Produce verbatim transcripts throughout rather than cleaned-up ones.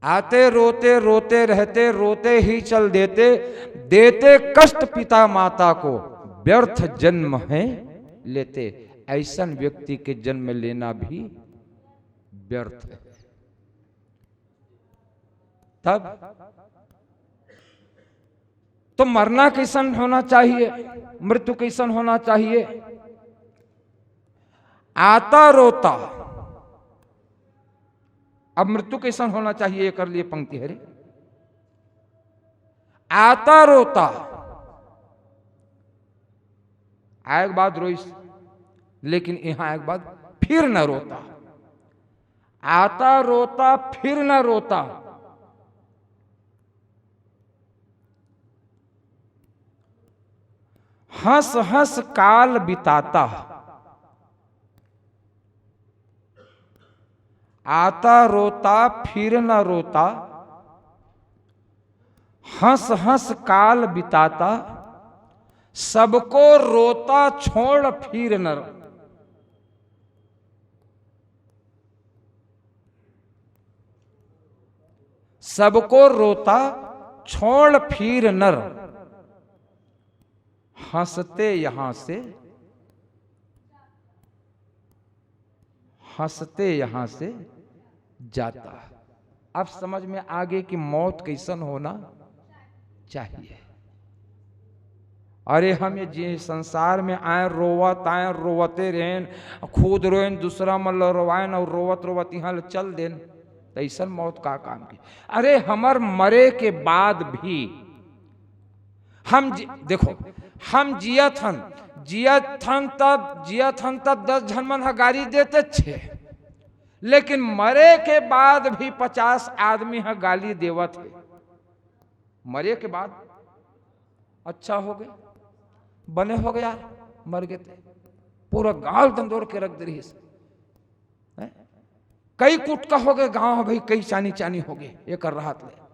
आते रोते, रोते रहते, रोते ही चल देते, देते कष्ट पिता माता को, व्यर्थ जन्म है लेते। ऐसन व्यक्ति के जन्म लेना भी व्यर्थ है। तब तो मरना कैसन होना चाहिए, मृत्यु कैसन होना चाहिए? आता रोता। अब मृत्यु कैसन होना चाहिए, एकर लिए पंक्ति है रे। आता रोता, आए के बाद रोइस, लेकिन यहाँ आए के बाद फिर न रोता। आता रोता, फिर न रोता। हंस हंस काल बिताता। आता रोता, फिर न रोता। हंस हंस काल बिताता। सबको रोता छोड़ फिर न रो-, सबको रोता छोड़ फिर न रो। हंसते यहां से, हंसते यहां से जाता। अब समझ में आगे कि मौत कैसन होना चाहिए। अरे, हम ये जे संसार में आए, रोवत आए, रोवते रहेन, खुद रोएन, दूसरा मन ल रोवाएन और रोवत रोवत यहाँ ल चल देन, त ऐसन मौत का काम की? अरे, हमर मरे के बाद भी हम जी-, देखो, हम जियत हन, जियत हन तब, जियत हन तब दस झन मन ह गाली देते छे, लेकिन मरे के बाद भी पचास आदमी ह गाली देवत हे। मरे के बाद अच्छा हो गए, बने हो गए यार, मर गए थे, पूरा गाल दंदोर के रख दे रही है। कई कुटका हो गए गांव, भाई, कई चानी चानी हो गए, एक राहत ले।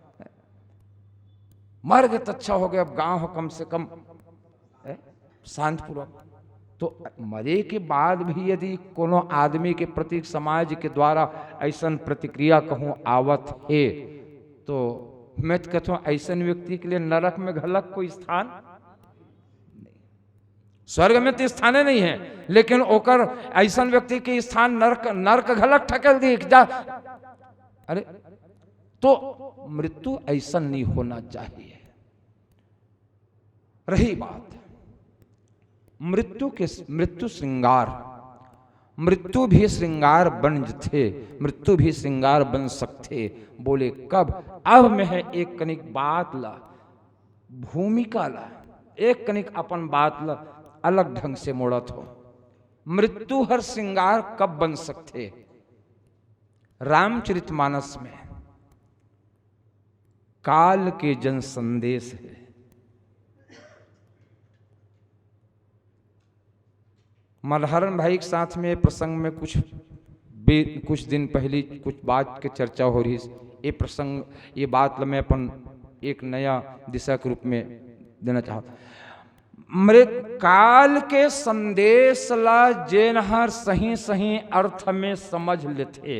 मर गए तो अच्छा हो गया, अब गांव हो कम से कम, है, शांतिपूर्वक। तो मरे के बाद भी यदि कोनो आदमी के प्रति समाज के द्वारा ऐसन प्रतिक्रिया कहूँ आवत हे, तो मैं तो कहता हूँ, ऐसन व्यक्ति के लिए नरक में घलक कोई स्थान नहीं। स्वर्ग में तो स्थाने नहीं है, लेकिन ओकर, ऐसन व्यक्ति के स्थान नरक, नरक घलक ठकेल दी जा। अरे, तो मृत्यु ऐसा नहीं होना चाहिए। रही बात मृत्यु के, मृत्यु श्रृंगार, मृत्यु भी श्रृंगार बन जथे, मृत्यु भी श्रृंगार बन सकथे। बोले कब? अब मैं एक कनिक बात ला, भूमिका ला, एक कनिक अपन बात ला अलग ढंग से मोड़त हो। मृत्यु हर श्रृंगार कब बन सकथे? रामचरितमानस में काल के जन संदेश है। मलहरन भाई के साथ में प्रसंग में कुछ बे-, कुछ दिन पहली कुछ बात के चर्चा हो रही। ये प्रसंग, ये बात ला मैं अपन एक नया दिशा के रूप में देना चाहत। मरे काल के संदेश ला जेन हर सही सही अर्थ में समझ लेथे,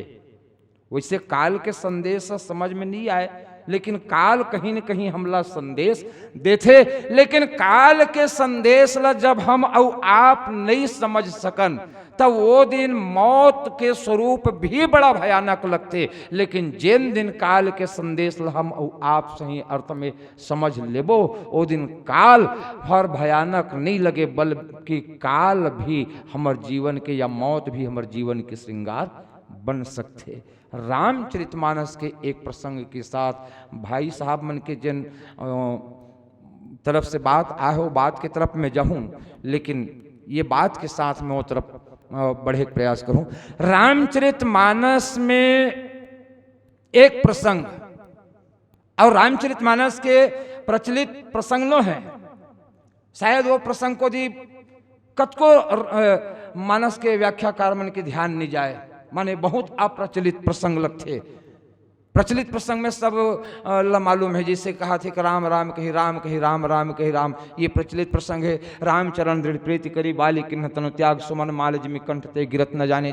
वैसे काल के संदेश ह समझ में नहीं आए, लेकिन काल कहीं न कहीं हमला संदेश देथे। लेकिन काल के संदेश ला जब हम अउ आप नहीं समझ सकन, तब वो दिन मौत के स्वरूप भी बड़ा भयानक लगथे। लेकिन जेन दिन काल के संदेश ला हम अउ आप सही अर्थ में समझ लेबो, ओ दिन काल हर भयानक नहीं लगे, बल्कि काल भी हमर जीवन के या मौत भी हमर जीवन के श्रृंगार बन सकथे। रामचरितमानस के एक प्रसंग के साथ भाई साहब मन के जिन, अ, तरफ से बात आए हो, बात के तरफ मैं जाऊं, लेकिन ये बात के साथ मैं वो तरफ, अ, बढ़े के प्रयास करूं। रामचरितमानस में एक प्रसंग, और रामचरितमानस के प्रचलित प्रसंग नो है, शायद वो प्रसंग को दी कतको, अ, मानस के व्याख्याकार मन के ध्यान नहीं जाए, माने बहुत अप्रचलित प्रसंग लगथे। प्रचलित प्रसंग में सब, अ, ल मालूम है, जैसे कहा थे कि राम राम कही राम कही राम राम कही राम, ये प्रचलित प्रसंग है। रामचरण दृढ़ प्रीति करी बाली किन्ह तनु त्याग सुमन माल जिमि कंठ ते गिरत न जाने।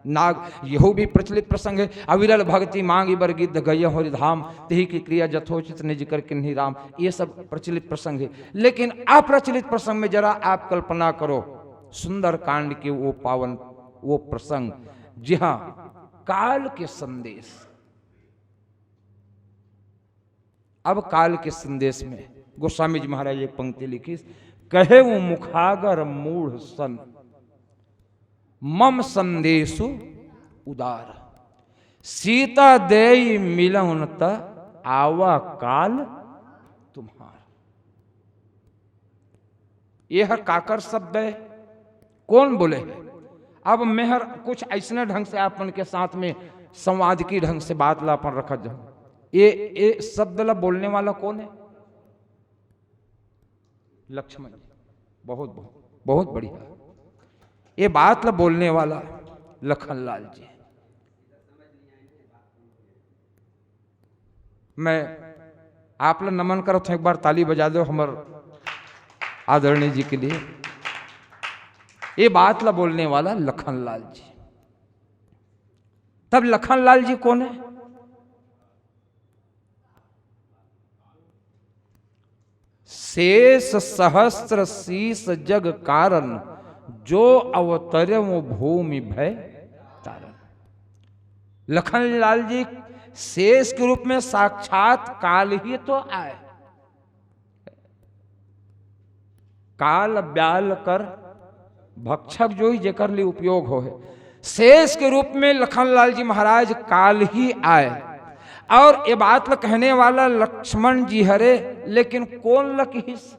नाग, यहू भी प्रचलित प्रसंग है। अविरल भक्ति मांगि बर गिद्ध गइया होरि धाम, तेहि की क्रिया जथोचित निज कर किन्ही राम। ये सब प्रचलित प्रसंग है, लेकिन अप्रचलित प्रसंग में जरा आप कल्पना करो, सुंदरकांड के वो पावन, वो प्रसंग, जहां काल के संदेश। अब काल के संदेश में गोस्वामी जी महाराज एक पंक्ति लिखिस, कहेउ मुखागर मूढ़ सन, मम संदेशु उदार। सीता देई मिलउन त आवा काल तुम्हार। ये हर काकर शब्द है, कौन बोले है? अब मैं हर कुछ ऐसने ढंग से आप मन के साथ में संवाद की ढंग से बात ला अपन रखत जाऊं। ये, ये शब्द ला बोलने वाला कौन है? लक्ष्मण जी। बहुत, बहुत, बहुत बढ़िया। ये बात ला बोलने वाला लखनलाल जी। मैं आप ला नमन करत हूं, एक बार ताली बजा दो हमर आदरणीय जी के लिए। ये बात ला बोलने वाला लखनलाल जी। तब लखनलाल जी कौन है? शेष सहस्त्र शीश जग कारण, जो अवतरव भूमि भय तारण। लखनलाल जी शेष के रूप में साक्षात काल ही तो आए। काल ब्याल कर भक्षक जो ही जेकर लिए उपयोग हो है। शेष के रूप में लखनलाल जी महाराज काल ही आए और ये बात ल कहने वाला लक्ष्मण जी हरे, लेकिन कौन ल किहिस?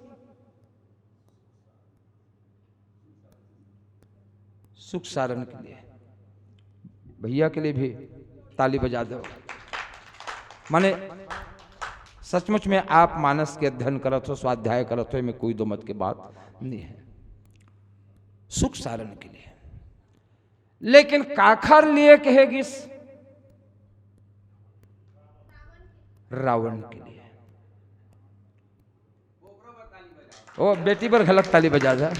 सुख सारण के लिए। भैया के लिए भी ताली बजा दो। माने सचमुच में आप मानस के अध्ययन करत हो, स्वाध्याय करत हो, एमे कोई दो मत के बात नहीं है। सुख सारण के लिए। लेकिन काखर लिए कहे गिस? रावण के लिए। ओ बेटी बर घलक ताली बजा जा।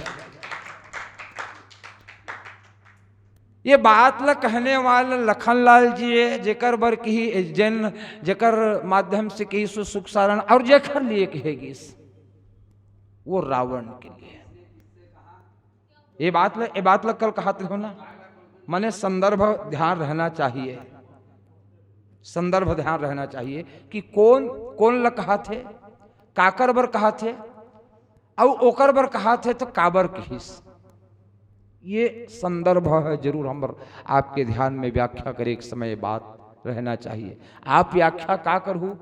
ये बात ल कहने वाला लखनलाल जी है, जेकर बर किहिस, जेन, जेकर माध्यम से किहिस सुख सारण, और जेकर लिए कहे गिस, वो रावण के लिए। ये बात ल, ये बात ल कल कहत रहो ना, माने संदर्भ ध्यान रहना चाहिए, संदर्भ ध्यान रहना चाहिए कि कौन, कौन ल कहत हे, काकर बर कहत हे, अउ ओकर बर कहत हे तो काबर किहिस। ये संदर्भ है, जरूर हमर आपके ध्यान में व्याख्या करे के समय बात रहना चाहिए। आप व्याख्या का करहू,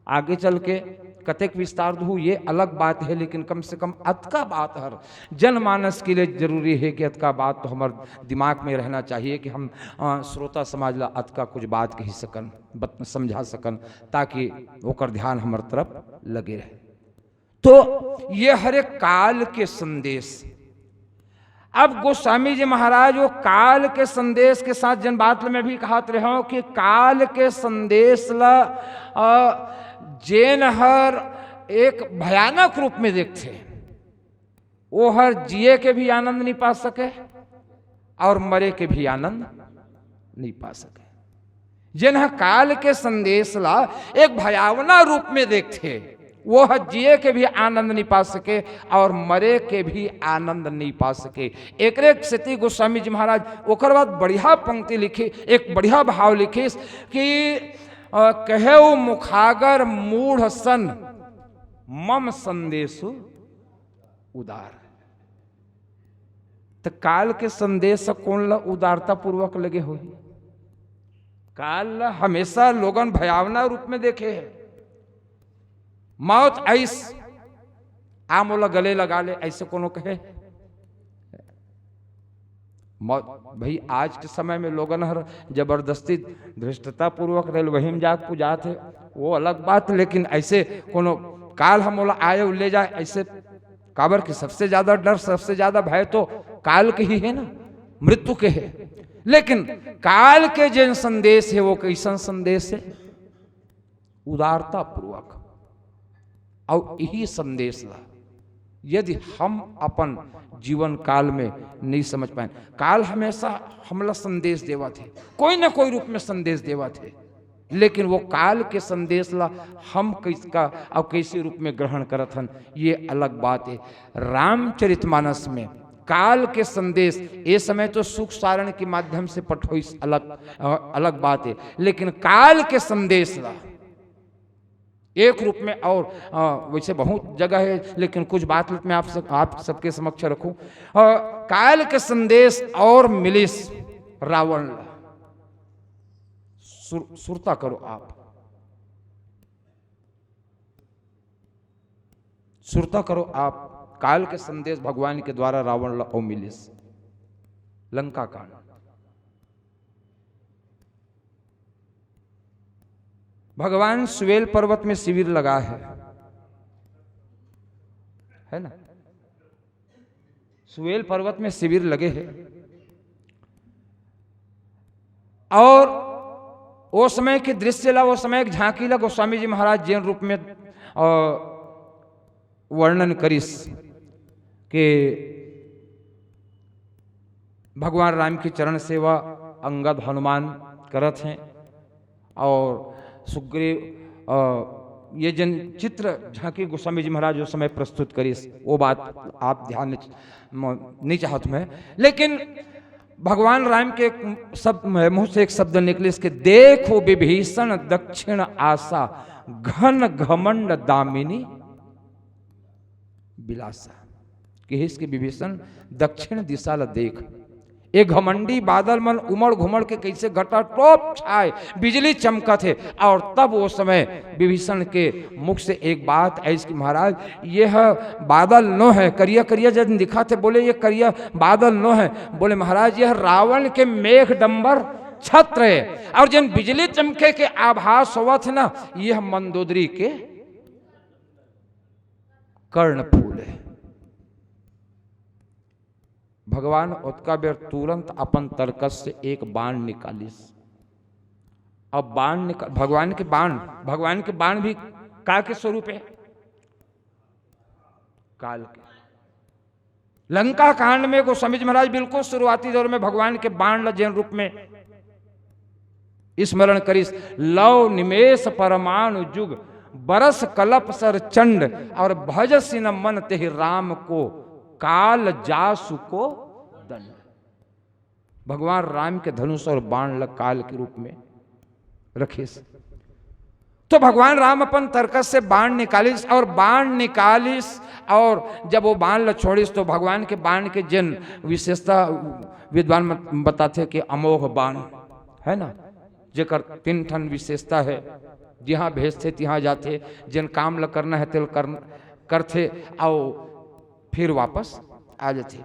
आगे चल के कतेक विस्तार दहू, ये अलग बात है, लेकिन कम से कम अतका बात हर जनमानस के लिए जरूरी है कि अतका बात तो हमर दिमाग में रहना चाहिए कि हम, अ, श्रोता समाज ला अतका कुछ बात कही सकन, बत-, समझा सकन, ताकि ओकर ध्यान हमर तरफ लगे रहे। तो ये हरे काल के संदेश। अब गोस्वामी जी महाराज वो काल के संदेश के साथ जेन बात ल मैं भी कहत रहे हूं कि काल के संदेश ल, अ, जेन हर एक भयानक रूप में देखथे, वो हर जिए के भी आनंद नहीं पा सके और मरे के भी आनंद नहीं पा सके। जेन ह काल के संदेश ला एक भयावना रूप में देखथे, वो ह जिए के भी आनंद नहीं पा सके और मरे के भी आनंद नहीं पा सके। एकरे सेती गोस्वामी जी महाराज ओकर बाद बढ़िया पंक्ति लिखिस, एक बढ़िया भाव लिखिस कि, अ, कहेउ मुखागर मूढ़ सन, मम संदेशु उदार। त काल के संदेश ह कोन ल उदारता पूर्वक लगे होही? काल ल हमेशा लोगन भयावना रूप में देखे हे। मौत आइस, आ मोला गले लगा ले, ऐसे कोनो कहे? मौत, भाई, आज के समय में लोगन हर जबरदस्ती धृष्टता पूर्वक रेलवही में जाके पुजात हे, वो अलग बात, लेकिन ऐसे कोनो काल ह मोला आए अउ ले जाए, ऐसे काबर कि सबसे ज्यादा डर, सबसे ज्यादा भय तो काल के ही है ना, मृत्यु के है। लेकिन काल के जेन संदेश है, वो कैसन संदेश है? उदारता पूर्वक। अउ यही संदेश ला यदि हम अपन जीवन काल में नहीं समझ पाए, काल हमेशा हमला संदेश देवत हे, कोई ना कोई रूप में संदेश देवत हे, लेकिन वो काल के संदेश ला हम किसका और कैसे रूप में ग्रहण करत हन, ये अलग बात हे। रामचरितमानस में काल के संदेश, ये समय तो सुख सारण के माध्यम से पठोइस, अलग, अ, अलग बात हे, लेकिन काल के संदेश ला एक रूप में और, अ, वैसे बहुत जगह हे, लेकिन कुछ बात मैं आप सब, आप सबके समक्ष रखूं। अ, काल के संदेश और मिलिस रावण ला। सुर-, सुरता करो आप, सुरता करो आप, काल के संदेश भगवान के द्वारा रावण ला अउ मिलिस। लंका कांड। भगवान सुवेल पर्वत में शिविर लगा है, है ना? सुवेल पर्वत में शिविर लगे है। और वो समय के दृश्य ला, वो समय के झांकी ला गोस्वामी जी महाराज जेन रूप में, अ, वर्णन करिस के भगवान राम की चरण सेवा अंगद हनुमान करत हैं और सुग्रीव, अ, ये जन चित्र झांकी गोस्वामी जी महाराज उस समय प्रस्तुत करिस, वो बात आप ध्यान नहीं च-, म-, नहीं चाहत मैं, लेकिन भगवान राम के शब्द, मुंह से एक शब्द निकलिस के, "देखो विभीषण दक्षिण आसा, घन घमंड दामिनी बिलासा।" कहिस के विभीषण दक्षिण दिशा ला देख, ए घमंडी बादल मन उमड़ घुमड़ के कैसे घटा टोप छाए, बिजली चमकत हे। और तब वो समय विभीषण के मुख से एक बात आइस कि महाराज, यह बादल नो है, करिया करिया जब दिखत हे, बोले ये करिया बादल नो है, बोले महाराज यह रावण के मेघ डंबर छत्र है, और जिन बिजली चमके के आभास होवत हे ना, यह मंदोदरी के कर्णफूल है। भगवान ओतका बेर तुरंत अपन तरकस से एक बाण निकालिस। अब बाण निका-, भगवान के बाण, भगवान के बाण भी का के स्वरूप है? काल के। लंका कांड में गोस्वामी जी महाराज बिल्कुल शुरुआती दौर में भगवान के बाण ल जेन रूप में स्मरण करिस, "लव निमेष परमाणु जुग बरस कलप सर चंड, और भजसि न मन तेहि राम को काल जासु को दंड।" भगवान राम के धनुष और बाण ल काल के रूप में रखिस। तो भगवान राम अपन तरकस से बाण निकालिस और बाण निकालिस, और जब वो बाण ल छोड़िस तो भगवान के बाण के जेन विशेषता विद्वान मत-, बताथे कि अमोघ बाण, है ना, जेकर तीन ठन विशेषता है, जिहां भेजथे तिहां जाथे, जेन काम ल करना है तेल कर, करथे, अउ फिर वापस आ जाथे।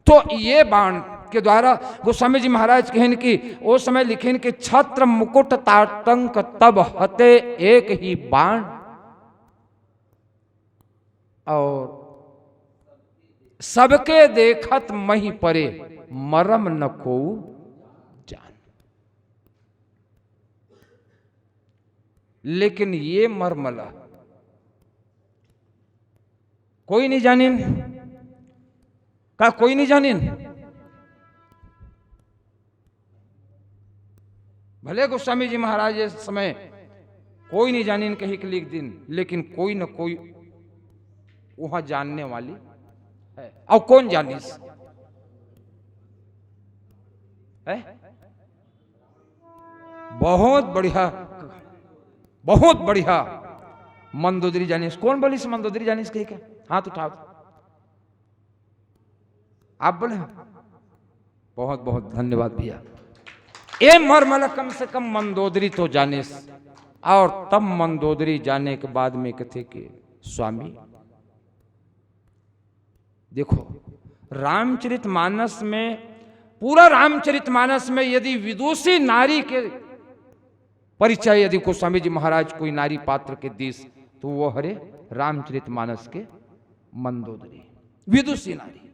तो ये बाण के द्वारा गोस्वामी जी महाराज कहिन कि ओ समय लिखिन कि छत्र मुकुट ताटंक तब हते एक ही बाण, और सबके देखत महि परे मरम न कोउ जान। लेकिन ये मरम ला कोई नहीं जानिन। का कोई नहीं जानिन? भले गोस्वामी जी महाराज ये समय कोई नहीं जानिन कही के लिख दिन, लेकिन कोई न कोई वहां जानने वाली है। और कौन जानिस? है? बहुत बढ़िया, बहुत बढ़िया। मंदोदरी जानिस। कौन बोलिस मंदोदरी जानिस कही के? हाथ उठाओ। आप बोले? बहुत बहुत धन्यवाद भैया। ए मरमला कम से कम मंदोदरी तो जानिस। और तब मंदोदरी जाने के बाद में कथे कि स्वामी, देखो, रामचरितमानस में, पूरा रामचरितमानस में यदि विदुषी नारी के परिचय यदि गोस्वामी जी महाराज कोई नारी पात्र के दिस, तो वो हरे रामचरितमानस के मंदोदरी, विदुषी नारी।